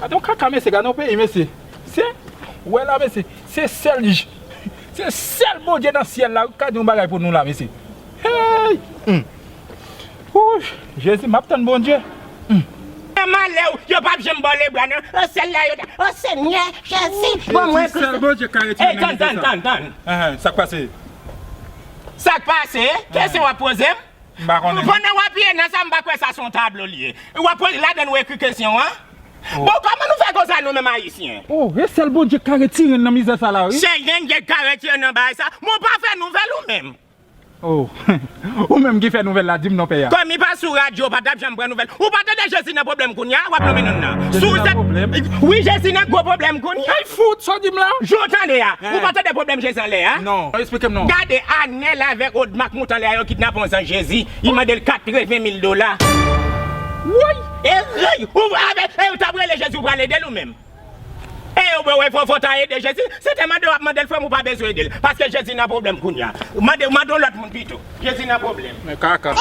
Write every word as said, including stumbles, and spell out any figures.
Gade yon kaka, mesye, gade yon peyi, mesye. Se, ou wè la, mesye, se sèl, se sèl Bondye nan syèl la ki ka di yon bagay pou nou la, mesye. Hey! Hmm. Wouy, Jezi, m ap tann Bondye. Hmm. Nan malè w, yo p ap janm ba w lebra, non. O, sèl la, yo ta, o, Senyè, Jezi, bon, mwen, Jezi, sèl Bondye ka retire nan mizè sa. Tann, tann, tann, tann. Sa k pase? Sa k pase? Kesyon w ap poze m? M pa konnen. Pandan w apiye nan sa, m pa kwè sa se yon tablo l ye. W ap poze ladan w ekri kesyon an? Oh. Bon, kòman nou fè konsa nou menm Ayisyen? Oh, e sèl Bondye k ka retire n nan mizè sa la, wi. Sèl Bondye k ka retire n nan bagay sa. Men w pa fè nouvèl ou menm. Oh. Ou menm ki fè nouvèl la, di m non, pè a. Kòm li pa sou radyo, w pa t ap janm pran nouvèl. Ou pa tande Jezi nan pwoblèm kounye a, w ap lonmen nou nan. Jezi nan pwoblèm? Wi, Jezi nan gwo pwoblèm kounye a. Ay fout, sa w di m la? Jou tande a. Ou pa tande pwoblèm Jezi anlè a? Non, eksplike m non. Gade Anèl avèk Odma k moute anlè a, yo kidnape yon zanj Jezi. Li mande l katreven mil dola. Woy! E ri! Ou avè, e ou t ap rele Jezi, ou pral ede l ou menm? E ou wè, fò, fò ta ede Jezi. Se te mande w ap mande l, frè m, ou pa bezwen ede l. Paske Jezi nan pwoblèm kounye a. Mande, mande yon lòt moun pito. Jezi nan pwoblèm. Men kaka.